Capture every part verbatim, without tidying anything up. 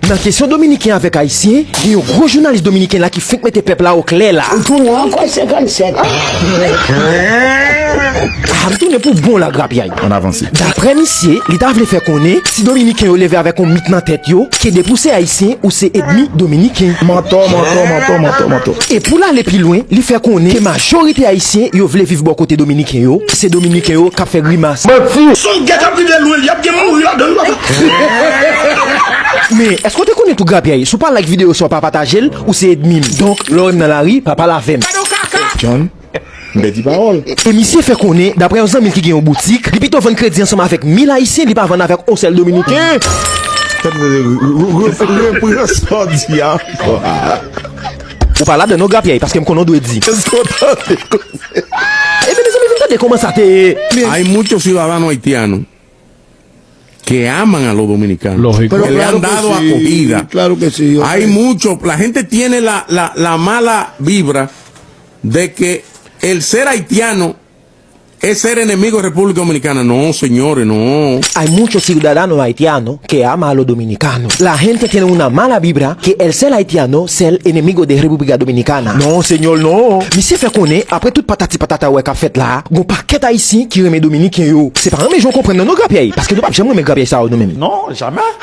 Nan kesyon dominiken avèk ayisyen, gen yon gwo jounalis dominiken la ki fenk mete pèp la oklè la. Ou tounen ankò senkannsèt. Ah, m tounen pou bon la, grapyay. Ann avanse. Daprè misye, li ta vle fè konnen, si dominiken yo leve avèk yon mit nan tèt yo, ke depi w se ayisyen, ou se ènmi dominiken. Mantò, mantò, mantò, mantò, mantò. E pou l ale pi lwen, li fè konnen ke majorite ayisyen yo vle viv bò kote dominiken yo, se dominiken yo k ap fè grimas. Manti! Son gè k ap rive lwen, y ap gen mouri ladan l, papa. Men, èske w te konnen tou, grapyay, si w pa like videyo sa, w pa pataje l, ou se ènmi m. Donk, lè w wè m nan lari, pa pale avè m. John, m pèdi pawòl. E misye fè konnen, daprè yon zanmi l ki gen yon boutik, li pito vann kredi ansanm avèk mil ayisyen, li pa vann avèk yon sèl dominiken. Tande, re- re- re- repran sa w di a ankò. Ou pa ladan non, grapyay, paske m konnen w dwe di. Èske w tande? Ebyen, mezanmi, vin tande kòman sa te ye. Hay muchos ciudadanos haitianos que aman a los dominicanos, Lógico. Pero que le han claro que dado sí, acogida. Claro que sí, yo Hay sé. Mucho, la gente tiene la, la, la mala vibra de que el ser haitiano es ser enemigo de República Dominicana. No, señores, no. Hay muchos ciudadanos haitianos que aman a los dominicanos. La gente tiene una mala vibra que el ser haitiano ser enemigo de República Dominicana. No, señor, no. Misye fè konnen, apre tout patati patata wè k ap fèt la, gon pakèt ayisyen ki renmen dominiken yo. Se pa renmen jan w konprann nan non, grapyay, paske nou p ap janm renmen grapyay sa yo nou menm. Non, jamais.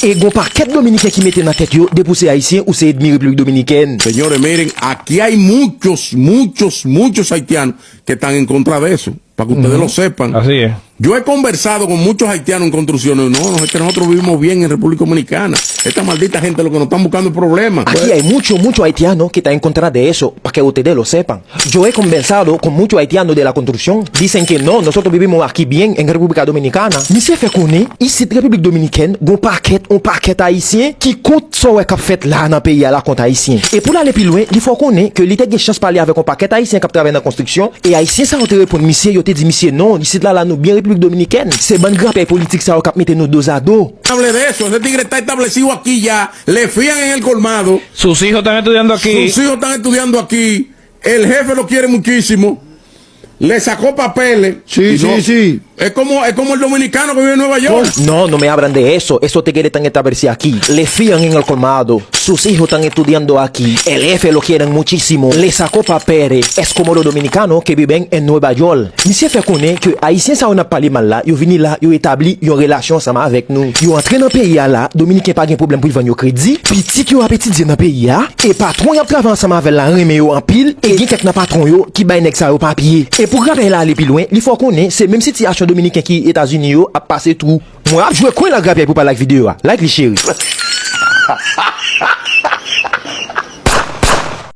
E gon pakèt dominiken ki mete nan tèt yo, depi w se ayisyen, ou se ènmi Repiblik Dominikèn. Señores, miren, aquí hay muchos, muchos, muchos haitianos que están en contra de eso, para que ustedes lo sepan. Así es. Yo he conversado con muchos haitianos en construcciones. No, no, es que nosotros vivimos bien en República Dominicana. Esta maldita gente lo que nos están buscando es problemas. Aquí hay mucho, mucho haitiano que está en contra de eso, para que ustedes lo sepan. Yo he conversado con muchos haitianos de la construcción. Dicen que no, nosotros vivimos aquí bien en República Dominicana. Misye fè konnen, isit Repiblik Dominikèn, gon pakèt, on pakèt ayisyen ki kont sa w wè k ap fèt la nan peyi a la kont ayisyen. E pou l ale pi lwen, li fè w konnen ke li te gen chans pale avèk on pakèt ayisyen k ap travay nan konstriksyon, e ayisyen sa yo te reponn misye, yo te di misye, non, isit la, la nou byen Repiblik Dominikèn. Se bann grapyay politik sa yo k ap mete nou dozado. Hable de eso, ese tigre está establecido aquí ya, le fían en el colmado. Sus hijos están estudiando aquí. Sus hijos están estudiando aquí. El jefe lo quiere muchísimo. Le sacó papeles. Sí, y no, sí, sí. Es como, es como el dominicano que vive en Nueva York. No, no me hablan de eso. Esos tigres están establecidos aquí. Le fían en el colmado. Sus hijos están estudiando aquí. El jefe lo quieren muchísimo. Le sacó papeles. Es como los dominicanos que viven en Nueva York. Misye fè konnen ke ayisyen sa yo n ap pale mal la, yo vini la, yo etabli yon relasyon ansanm avèk nou. Yo antre nan peyi a la, dominiken pa gen pwoblèm pou l vann yo kredi, pitit yo ap etidye nan peyi a, e patwon y ap travay ansanm avè l la renmen yo anpil, e gen kèk nan patwon yo ki bay nèg sa yo papye. E pou grapyay la ale pi lwen, li fè w konnen se menm sitiyasyon dominiken ki Etazini yo ap pase tou. Mwen ap jwe kwen la grapyay pou pa like videyo a. Like li, cheri.